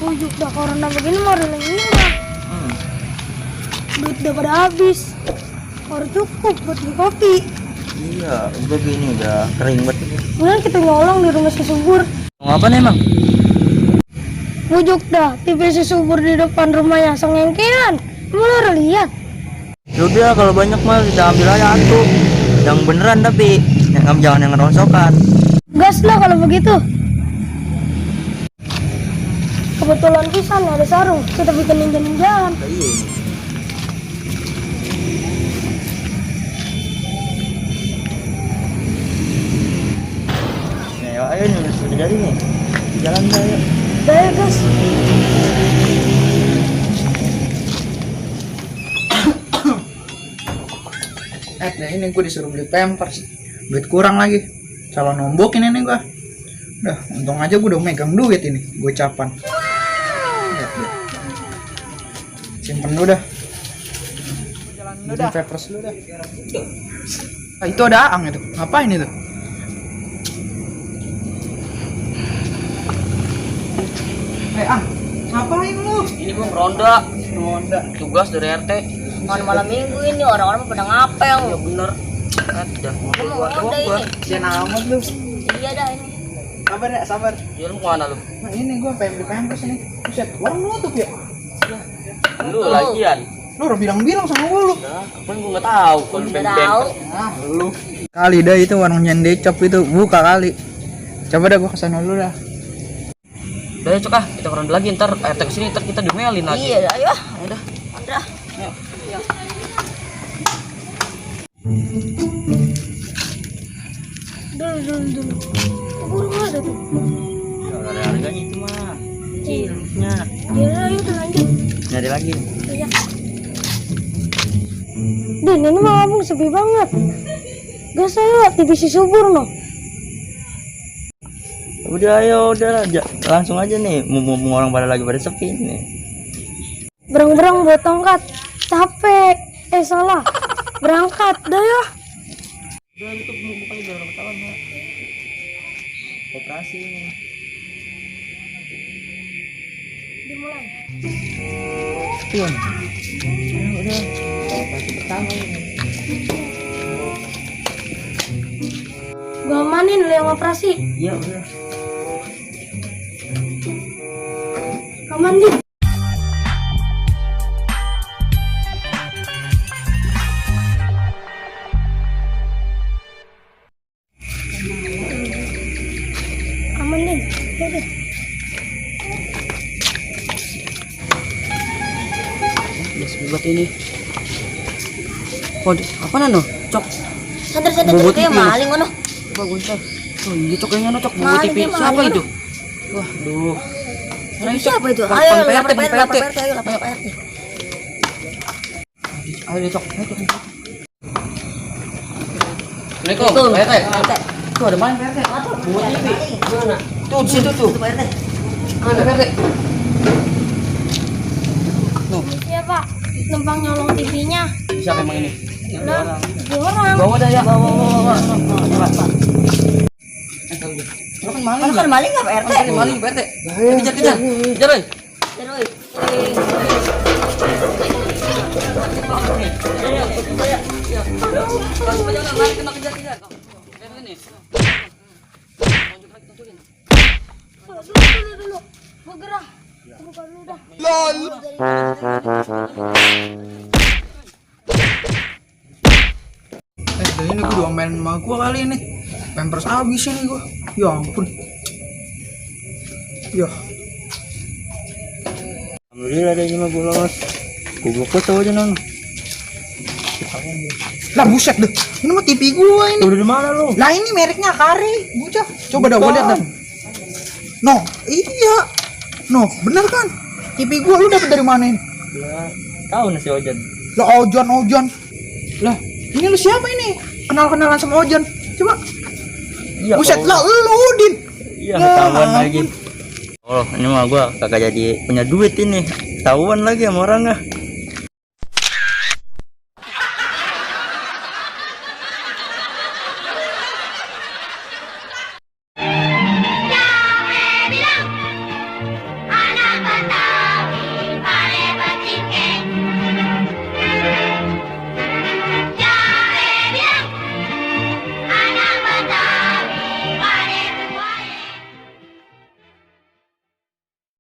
Ujuk dah corona begini mau lagi mah. Duit udah pada habis. Baru cukup buat beli kopi. Iya, udah gini udah kering banget. Kemudian kita nyolong di rumah si Subur. Ngapa nih emang? Ujuk dah TV si Subur di depan rumahnya sengengkean. Kamu udah lihat? Yaudah kalau banyak mah kita ambil aja satu. Yang beneran tapi jangan yang ngerongsokan. Gas lah kalau begitu. Kebetulan pisan ada sarung, kita bikin ninja-ninjaan. Iya. Ayo nih, udah jadi nih. Jalan ayo. Daya gas. Nah ini gue disuruh beli pampers, duit kurang lagi, salah nombokin ini gue. Udah, untung aja gue udah megang duit ini, gue capan. Lihat deh. Simpen dulu dah. Jalan dulu dah. Pampers dulu dah. Ah, itu ada Aang itu, ngapain itu? Ang, ngapain lu? Ini bang ronda Ronda. tugas dari RT. Malam minggu ini orang-orang pada ngapel. Ya bener. Dah mau Mau ronda ini. Sian amat lu. Iya dah ini. Sabar ya, sabar. Ya lu kemana lu? Nah ini gue pengen beli pampers ini. Buset, warung nutup ya? Lu lagian. Lu udah bilang-bilang sama gue lu. Nah, kapan gua nggak tahu kalau Nggak pempek. tahu. Nah, lu. Kali dah itu warung Nyendecop itu buka kali. Coba dah gua kesana dulu dah. Udah cok ah, kita ronda lagi ntar RT kesini ntar kita diomelin lagi. Iya dah, ayo. Udah. Udah. Dulu. Buru ada tuh. Ada harganya itu mah. Kecilnya. Ya ayo kita lanjut. Nyari lagi. Iya. Dan ini mah abang sepi banget. Gas ayo TV si Subur no. Udah ayo, udah langsung aja nih. Mumpung orang pada lagi pada sepi nih. Berang-berang buat tongkat. Capek. Salah. Berangkat dah ya. Udah itu bukannya udah ketahuan mah. Operasi ini. Dimulai. Tuan. Udah. Operasi pertama ini. Gua amanin lu yang operasi. Iya udah. Aman nih. Aman nih. Udah. Buat ini. Oh, apa nano? Cok. Santai-santai Bobot kayak TV. maling ngono. Coba gue ntar. Oh iya cok kayaknya no cok bawa Maling TV. dia, Siapa maling, itu? Wah, duh. Ini siapa itu? Bang Ayo PRT, lapor Bang PRT, lapor PRT. PRT, ayo lapor PRT. Ayo deh cok. Ayo cok. Itu, Assalamualaikum. PRT. PRT. Tuh ada main PRT. Bawa TV. Mana? Tuh di situ tuh. Itu PRT. Ada PRT. Siapa? Numpang nyolong TV-nya. Siapa emang ini? Nah, dua orang. Bawa dah ya. Bawa. Lo kan maling. Kan maling enggak PRT? Kan maling PRT. Kejar. Kejar oi. Terus. Dulu. Bergerak. Bukan lu dah. Ini gue diomelin sama gue kali ini. Pampers habis ini gue. Ya ampun. Ya. Alhamdulillah deh ini mah gue lolos. Goblok tuh aja nang. Lah buset deh. Ini mah TV gue ini. Udah di mana lu? Lah ini mereknya Kari. Bocah. Coba dah gue lihat dah. No, iya. No, bener kan? TV gue lu dapet dari mana ini? Ya, tahu nasi Ojan. Lah Ojan. Lah, ini lu siapa ini? Kenal-kenalan sama Ojan. Coba. Iya. Buset lah lu Udin. Iya, Ya ketahuan ampun. lagi. Oh, ini mah gua kagak jadi punya duit ini. Ketahuan lagi sama orang ah.